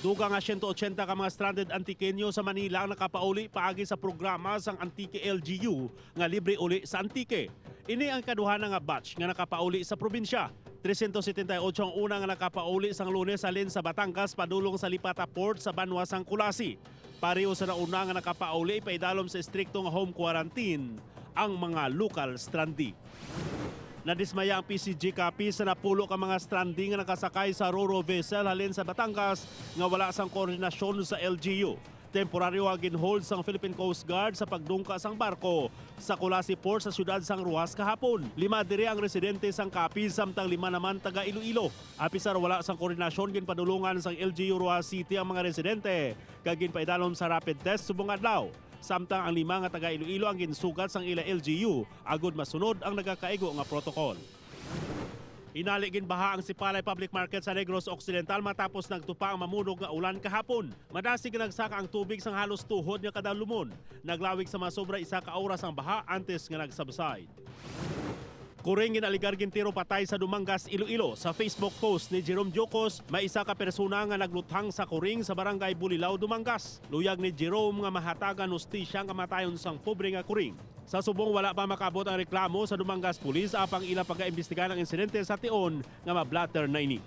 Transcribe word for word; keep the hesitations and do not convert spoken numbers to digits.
Dugang nga siyento otsenta ka mga stranded Antiqueño sa Manila ang nakapauli paagi sa programa sang Antique L G U nga Libre Uli sa Antique. Ini ang ikaduha na nga batch nga nakapauli sa probinsya. Trescientos setenta y ocho ang una nga nakapauli sang Lunes halin sa Batangas padulong sa Lipata Port sa banwa sang Culasi. Pareho sa nauna nga nakapauli paidalom sa estrikto nga home quarantine ang mga local strandee. Nadismaya ang P C G Capiz sa napulo ka mga strandee nga nakasakay sa ro-ro vessel halin sa Batangas nga wala sang koordinasyon sa L G U. Temporaryo nga ginhold sang Philippine Coast Guard sa pagdungka sang barko sa Culasi Port sa siyudad sang Roxas kahapon. Lima diri ang residente sang Capiz, samtang lima naman taga Iloilo. Apisar wala sang koordinasyon, ginpadulungan sang L G U Roxas City ang mga residente kag ginpaidalom sa rapid test subong adlaw. Samtang ang lima nga taga Iloilo ang ginsugat sang ila L G U agod masunod ang nagakaigo nga protocol. Hinali ginbaha ang Sipalay Public Market sa Negros Occidental matapos nagtupa ang mamunog nga ulan kahapon. Madasig nga nagsaka ang tubig sang halos tuhod nga kadalumon. Naglawig sa masobra isa ka oras ang baha antes nga nag-subside. Kuring ginaligar gintiro patay sa Dumangas, Iloilo. Sa Facebook post ni Jerome Diocos, may isa ka persona nga nagluthang sa kuring sa barangay Bulilao, Dumangas. Luyag ni Jerome nga mahatagan hustisya ang kamatayon sang pobre nga kuring. Sa subong wala pa makaabot ang reklamo sa Dumangas Police, apang ila pagaimbestigar ang insidente sa tion nga mablatter na ini.